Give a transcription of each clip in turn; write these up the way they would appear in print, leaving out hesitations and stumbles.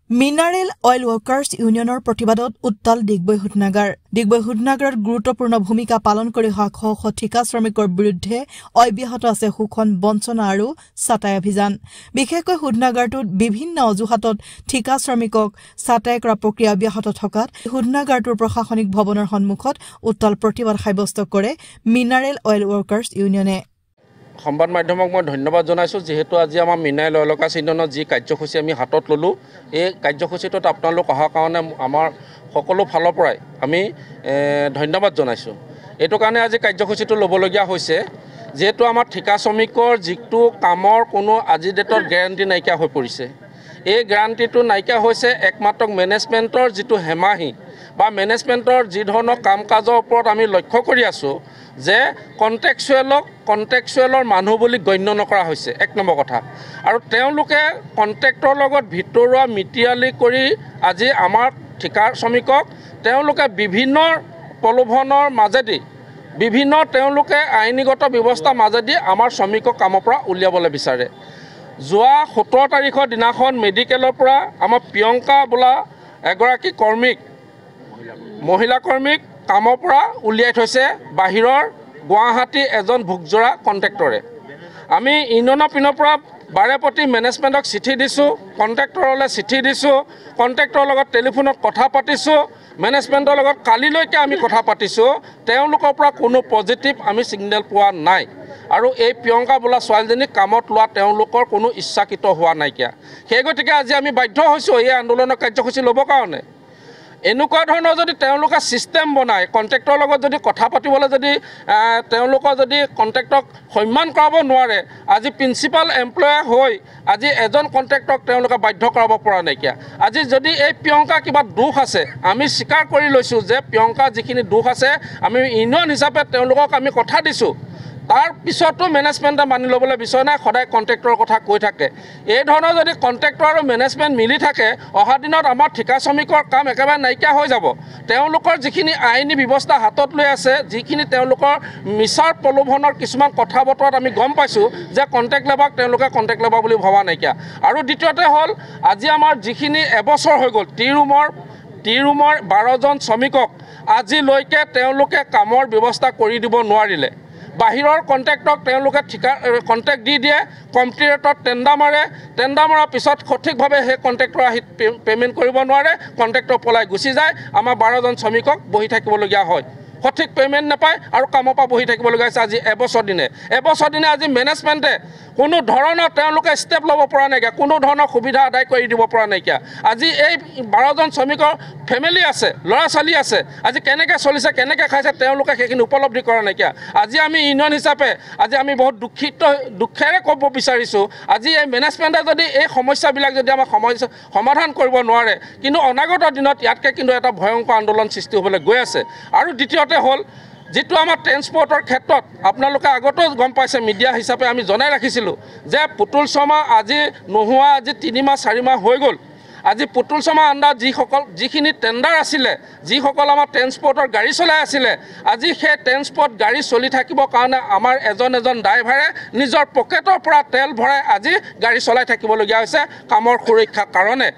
Mineral oil workers ইউনিয়নৰ প্ৰতিবাদত উত্তাল ডিগবৈ শোধনাগাৰ। ডিগবৈ শোধনাগাৰত গুৰুত্বপূৰ্ণ ভূমিকা পালন কৰি অহা শ শ ঠিকা শ্ৰমিকৰ বিৰুদ্ধে অব্যাহত আছে শোষণ, বঞ্চনা আৰু ছাঁটাই অভিযান। বিশেষকৈ শোধনাগাৰটোত বিভিন্ন অজুহাতত ঠিকা শ্ৰমিকক ছাঁটাই কৰা প্ৰক্ৰিয়া অব্যাহত থকাত শোধনাগাৰটোৰ প্ৰশাসনিক ভৱনৰ সন্মুখত উত্তাল প্ৰতিবাদ সাব্যস্ত কৰে মিনাৰেল অইল ৱৰ্কাৰ্ছ ইউনিয়নে। সংবাদ মাধ্যমক মই ধন্যবাদ জনাইছোঁ, যিহেতু আজি আমাৰ মিনাৰেল অইল ৱৰ্কাৰ্ছ ইউনিয়নৰ যি কাৰ্যসূচী আমি হাতত ল'লোঁ, এই কাৰ্যসূচীটোত আপোনালোক অহাৰ কাৰণে আমাৰ সকলো ফালৰ পৰাই আমি ধন্যবাদ জনাইছোঁ। এইটো কাৰণে আজি কাৰ্যসূচীটো ল'বলগীয়া হৈছে, যিহেতু আমাৰ ঠিকা শ্ৰমিকৰ যিটো কামৰ কোনো আজিৰ ডেটত গেৰাণ্টি নাইকিয়া হৈ পৰিছে। এই গেৰাণ্টিটো নাইকিয়া হৈছে একমাত্ৰ মেনেজমেণ্টৰ যিটো হেমাহি বা মেনেজমেণ্টৰ যি ধৰণৰ কাম কাজৰ ওপৰত আমি লক্ষ্য কৰি আছোঁ যে কণ্ট্ৰেকচুৱেলৰ মানুহ বুলি গণ্য নকৰা হৈছে, এক নম্বৰ কথা। আৰু তেওঁলোকে কণ্ট্ৰেক্টৰ লগত ভিতৰুৱা মিতিৰালি কৰি আজি আমাৰ ঠিকা শ্ৰমিকক তেওঁলোকে বিভিন্ন প্ৰলোভনৰ মাজেদি, বিভিন্ন তেওঁলোকে আইনীগত ব্যৱস্থাৰ মাজেদি আমাৰ শ্ৰমিকক কামৰ পৰা উলিয়াবলৈ বিচাৰে। যোৱা 17 তাৰিখৰ দিনাখন মেডিকেলৰ পৰা আমাৰ প্ৰিয়ংকা বোলা এগৰাকী কৰ্মীক, মহিলা কৰ্মীক কামৰ পৰা উলিয়াই থৈছে বাহিৰৰ গুৱাহাটী এজন ভোগজোৰা কণ্ট্ৰেক্টৰে। আমি ইউনিয়নৰ পিনৰ পৰা বাৰে প্ৰতি মেনেজমেণ্টক চিঠি দিছোঁ, কণ্ট্ৰেক্টৰলৈ চিঠি দিছোঁ, কণ্ট্ৰেক্টৰৰ লগত টেলিফোনত কথা পাতিছোঁ, মেনেজমেণ্টৰ লগত কালিলৈকে আমি কথা পাতিছোঁ, তেওঁলোকৰ পৰা কোনো পজিটিভ আমি ছিগনেল পোৱা নাই। আৰু এই প্ৰিয়ংকা বোলা ছোৱালীজনীক কামত লোৱা তেওঁলোকৰ কোনো ইচ্ছাকৃত হোৱা নাইকিয়া। সেই গতিকে আজি আমি বাধ্য হৈছোঁ এই আন্দোলনৰ কাৰ্যসূচী ল'বৰ কাৰণে। এনেকুৱা ধৰণৰ যদি তেওঁলোকে ছিষ্টেম বনায়, কণ্ট্ৰেক্টৰ লগত যদি কথা পাতিবলৈ যদি তেওঁলোকৰ যদি কণ্ট্ৰেক্টক সন্মান কৰাব নোৱাৰে, আজি প্ৰিন্সিপাল এমপ্লয়াৰ হৈ আজি এজন কণ্ট্ৰেক্টক তেওঁলোকে বাধ্য কৰাব পৰা নাইকিয়া। আজি যদি এই প্ৰিয়ংকা কিবা দোষ আছে, আমি স্বীকাৰ কৰি লৈছোঁ যে প্ৰিয়ংকা যিখিনি দোষ আছে, আমি ইউনিয়ন হিচাপে তেওঁলোকক আমি কথা দিছোঁ, তাৰ পিছতো মেনেজমেণ্টে মানি ল'বলৈ বিচৰা নাই, সদায় কণ্ট্ৰেক্টৰৰ কথা কৈ থাকে। এই ধৰণৰ যদি কণ্ট্ৰেক্টৰ আৰু মেনেজমেণ্ট মিলি থাকে, অহা দিনত আমাৰ ঠিকা শ্ৰমিকৰ কাম একেবাৰে নাইকিয়া হৈ যাব। তেওঁলোকৰ যিখিনি আইনী ব্যৱস্থা হাতত লৈ আছে, যিখিনি তেওঁলোকৰ মিছাৰ প্ৰলোভনৰ কিছুমান কথা বতৰাত আমি গম পাইছোঁ যে কণ্ট্ৰেক্ট লেবাৰক তেওঁলোকে কণ্ট্ৰেক্ট লেবাৰ বুলি ভবা নাইকিয়া। আৰু দ্বিতীয়তে হ'ল আজি আমাৰ যিখিনি এবছৰ হৈ গ'ল টি ৰুমৰ 12জন শ্ৰমিকক আজিলৈকে তেওঁলোকে কামৰ ব্যৱস্থা কৰি দিব নোৱাৰিলে। বাহিৰৰ কণ্ট্ৰেক্টক তেওঁলোকে ঠিকা কণ্ট্ৰেক্ট দি দিয়ে, কমটি ৰেটত টেণ্ডাৰ মাৰে, টেণ্ডাৰ মৰাৰ পিছত সঠিকভাৱে সেই কণ্ট্ৰেক্টৰ আহি পে'মেণ্ট কৰিব নোৱাৰে, কণ্ট্ৰেক্টৰ পলাই গুচি যায়। আমাৰ 12জন শ্ৰমিকক বহি থাকিবলগীয়া হয়, সঠিক পে'মেণ্ট নাপায় আৰু কামৰ পৰা বহি থাকিবলগীয়া হৈছে আজি এবছৰ দিনে। আজি মেনেজমেণ্টে কোনো ধৰণৰ তেওঁলোকে ষ্টেপ ল'ব পৰা নাইকিয়া, কোনো ধৰণৰ সুবিধা আদায় কৰি দিব পৰা নাইকিয়া। আজি এই 12জন শ্ৰমিকৰ ফেমিলি আছে, ল'ৰা ছোৱালী আছে, আজি কেনেকৈ চলিছে, কেনেকৈ খাইছে তেওঁলোকে সেইখিনি উপলব্ধি কৰা নাইকিয়া। আজি আমি ইউনিয়ন হিচাপে আজি আমি বহুত দুখেৰে ক'ব বিচাৰিছোঁ, আজি এই মেনেজমেণ্টে যদি এই সমস্যাবিলাক যদি আমাৰ সমস্যা সমাধান কৰিব নোৱাৰে, কিন্তু অনাগত দিনত ইয়াতকৈ কিন্তু এটা ভয়ংকৰ আন্দোলন সৃষ্টি হ'বলৈ গৈ আছে। আৰু দ্বিতীয়তে হ'ল যিটো আমাৰ ট্ৰেন্সপৰ্টৰ ক্ষেত্ৰত আপোনালোকে আগতেও গম পাইছে, মিডিয়া হিচাপে আমি জনাই ৰাখিছিলোঁ যে পুতুল শৰ্মা আজি নোহোৱা আজি 3 মাহ 4 মাহ হৈ গ'ল। আজি পুতুল শৰ্মা আণ্ডাৰ যিখিনি টেণ্ডাৰ আছিলে, যিসকল আমাৰ ট্ৰেন্সপৰ্টৰ গাড়ী চলাই আছিলে, আজি সেই ট্ৰেন্সপৰ্ট গাড়ী চলি থাকিবৰ কাৰণে আমাৰ এজন এজন ড্ৰাইভাৰে নিজৰ পকেটৰ পৰা তেল ভৰাই আজি গাড়ী চলাই থাকিবলগীয়া হৈছে কামৰ সুৰক্ষাৰ কাৰণে।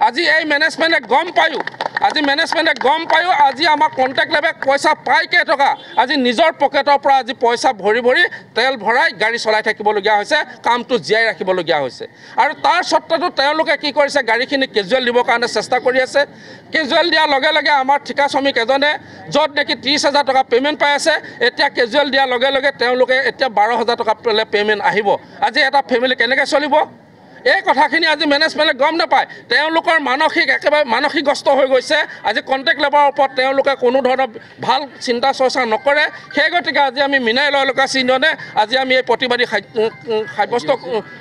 আজি এই মেনেজমেণ্টে গম পায়ো, আজি মেনেজমেণ্টে গম পায়ো আজি আমাৰ কণ্ট্ৰেক্ট লেবে পইচা পায় কেইটকা, আজি নিজৰ পকেটৰ পৰা আজি পইচা ভৰি ভৰি তেল ভৰাই গাড়ী চলাই থাকিবলগীয়া হৈছে, কামটো জীয়াই ৰাখিবলগীয়া হৈছে। আৰু তাৰ স্বত্বতো তেওঁলোকে কি কৰিছে, গাড়ীখিনি কেজুৱেল দিবৰ কাৰণে চেষ্টা কৰি আছে। কেজুৱেল দিয়াৰ লগে লগে আমাৰ ঠিকা শ্ৰমিক এজনে য'ত নেকি 30,000 টকা পে'মেণ্ট পাই আছে, এতিয়া কেজুৱেল দিয়াৰ লগে লগে তেওঁলোকে এতিয়া 12,000 টকা পে'মেণ্ট আহিব। আজি এটা ফেমিলি কেনেকৈ চলিব, এই কথাখিনি আজি মেনেজমেণ্টে গম নাপায়। তেওঁলোকৰ মানসিক একেবাৰে মানসিকগ্ৰস্ত হৈ গৈছে। আজি কণ্ট্ৰেক্ট লেবাৰৰ ওপৰত তেওঁলোকে কোনো ধৰণৰ ভাল চিন্তা চৰ্চা নকৰে। সেই গতিকে আজি আমি মিনাৰেল অইল ৱৰ্কাৰ্ছ ইউনিয়নে আজি আমি এই প্ৰতিবাদী সাব্যস্ত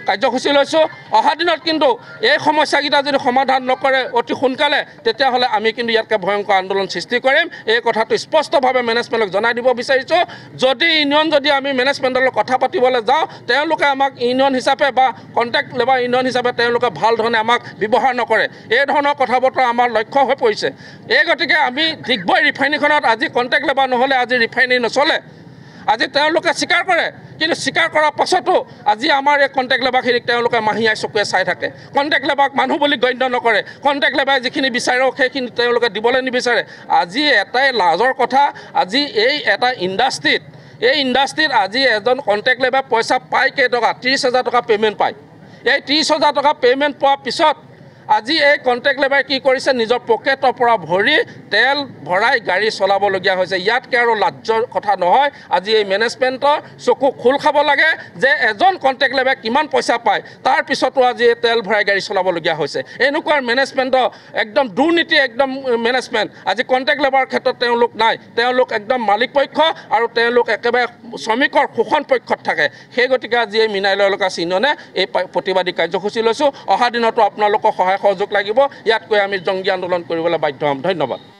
কাৰ্যসূচী লৈছোঁ। অহা দিনত কিন্তু এই সমস্যাকেইটা যদি সমাধান নকৰে অতি সোনকালে, তেতিয়াহ'লে আমি কিন্তু ইয়াতকৈ ভয়ংকৰ আন্দোলন সৃষ্টি কৰিম। এই কথাটো স্পষ্টভাৱে মেনেজমেণ্টক জনাই দিব বিচাৰিছোঁ। যদি ইউনিয়ন যদি আমি মেনেজমেণ্টৰ লগত কথা পাতিবলৈ যাওঁ, তেওঁলোকে আমাক ইউনিয়ন হিচাপে বা কণ্ট্ৰেক্ট লেবাৰ ইউনিয়ন হিচাপে তেওঁলোকে ভাল ধৰণে আমাক ব্যৱহাৰ নকৰে। এই ধৰণৰ কথা বতৰা আমাৰ লক্ষ্য হৈ পৰিছে। এই গতিকে আমি ডিগবৈ ৰিফাইনেৰীখনত আজি কণ্ট্ৰেক্ট লেবাৰ নহ'লে আজি ৰিফাইনেৰী নচলে। আজি তেওঁলোকে স্বীকাৰ কৰে, কিন্তু স্বীকাৰ কৰাৰ পাছতো আজি আমাৰ এই কণ্ট্ৰেক্ট লেবাৰখিনিক তেওঁলোকে মাহীয়াই চকুৱে চাই থাকে। কণ্ট্ৰেক্ট লেবাৰক মানুহ বুলি গণ্য নকৰে। কণ্ট্ৰেক্ট লেবাৰে যিখিনি বিচাৰেও সেইখিনি তেওঁলোকে দিবলৈ নিবিচাৰে। আজি এটাই লাজৰ কথা, আজি এই এটা ইণ্ডাষ্ট্ৰীত, এই ইণ্ডাষ্ট্ৰীত আজি এজন কণ্ট্ৰেক্ট লেবাৰ পইচা পায় কেইটকা? 30,000 টকা পে'মেণ্ট পায়। এই 30,000 টকা পে'মেণ্ট পোৱাৰ পিছত আজি এই কণ্ট্ৰেক্ট লেবাৰে কি কৰিছে? নিজৰ পকেটৰ পৰা ভৰি তেল ভৰাই গাড়ী চলাবলগীয়া হৈছে। ইয়াতকৈ আৰু লাজৰ কথা নহয়। আজি এই মেনেজমেণ্টৰ চকু খোল খাব লাগে যে এজন কণ্ট্ৰেক্ট লেবাৰে কিমান পইচা পায়, তাৰপিছতো আজি এই তেল ভৰাই গাড়ী চলাবলগীয়া হৈছে। এনেকুৱা মেনেজমেণ্টৰ একদম দুৰ্নীতি, একদম মেনেজমেণ্ট। আজি কণ্ট্ৰেক্ট লেবাৰৰ ক্ষেত্ৰত তেওঁলোক নাই, তেওঁলোক একদম মালিক পক্ষ আৰু তেওঁলোক একেবাৰে শ্ৰমিকৰ শোষণ পক্ষত থাকে। সেই গতিকে আজি এই মিনাৰেল অইল ৱৰ্কাৰ্ছ ইউনিয়নে এই প্ৰতিবাদী কাৰ্যসূচী লৈছোঁ। অহা দিনতো আপোনালোকৰ সহায় সহযোগ লাগিব। ইয়াতকৈ আমি জংগী আন্দোলন কৰিবলৈ বাধ্য হ'ম। ধন্যবাদ।